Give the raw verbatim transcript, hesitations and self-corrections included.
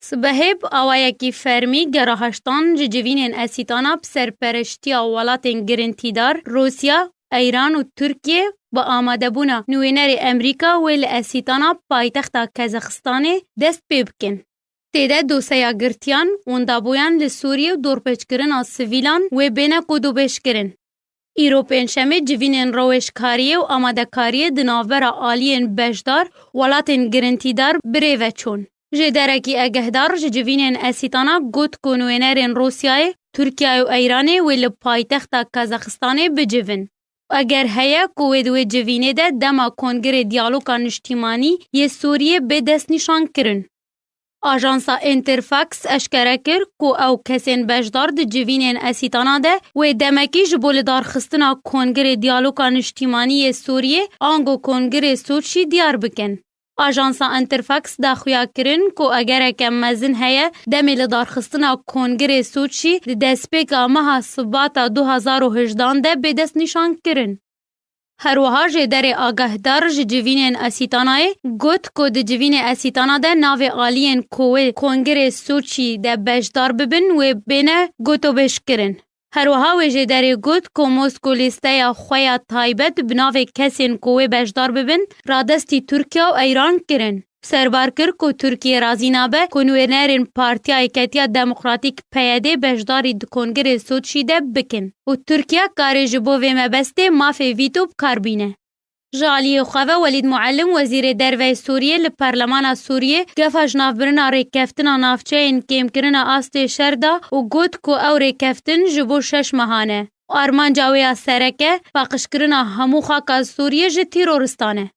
Sibehê bi awayekî fermî gera heştan ji civînên Esîtana bi serpereştiya welatên girintîdar Rûsya, Eyran û Tirkiye bi amadebûna nûênerê Emerîka wê li Esîtana paytexta Kezaxistanê dest pê bikin. Tê de doseya girtiyan, wendabûyan li Sûriyê û dorpêçkirina sivîlan wê bêne qûdûbêjkirin. Îro pêncşemê civînên rewêşkariyê û amadekariyê di navbera aliyên beşdar, welatên girintîdar bi rê ve çûn. Jêderekî egehdar ji civînên Esîtana got ku nûênerên Rûsyayê, Tirkiyeyê û Eyranê wê li paytexta Kazaxistanê bicivin. Eger heye ku wê di wê civînê de dema Kongirê Diyaloga Niştîmanî yê Sûriyê bê destnîşankirin. Ajansa Interfax eşkere kir ku ew kesên beşdar di civînên Esîtana de wê demekî ji bo lidarxistina Kongirê Diyaloga Niştîmanî yê Sûriyê ango Kongirê Soçî diyar bikin. Ajansa Interfax daxuya kirin ku egereke mezin heye demê lidarxistina Kongirê Soçî di destpêka meha Sibata du hazar û hejdan de bê destnîşankirin. Her wiha jêderê agahdar ji civînên Esîtanayê got ku di civînê Esîtana de navê aliyên ku wê Kongirê Soçî de beşdar bibin wê bêne gotobêjkirin. Her wiha wê jêderê got ku Mosko lîsteya xwe ya taybet bi navê kesên ku wê beşdar bibin radestî Tirkiye û Eyran kirin. Serbar kir ku Tirkiye razî nabe ku nûênerên Partiya Yeketiya Demokratîk P Y D beşdarî di Kongirê Soçî de bikin û Tirkiye karê ji bo vê mebestê mafê vîto bi kar bîne. Ji aliyê xwe ve Welîd Muallim, Wezîrê Derve yê Sûriyê, li Perlemana Sûriyê gefa ji navbirina rêkeftina navçeyên kêmkirina astê şer da û got ku ew rêkeftin ji bo şeş mehan e. Armanca wê ya sereke paqijkirina hemû xaka Sûriyê ji tîroristan e.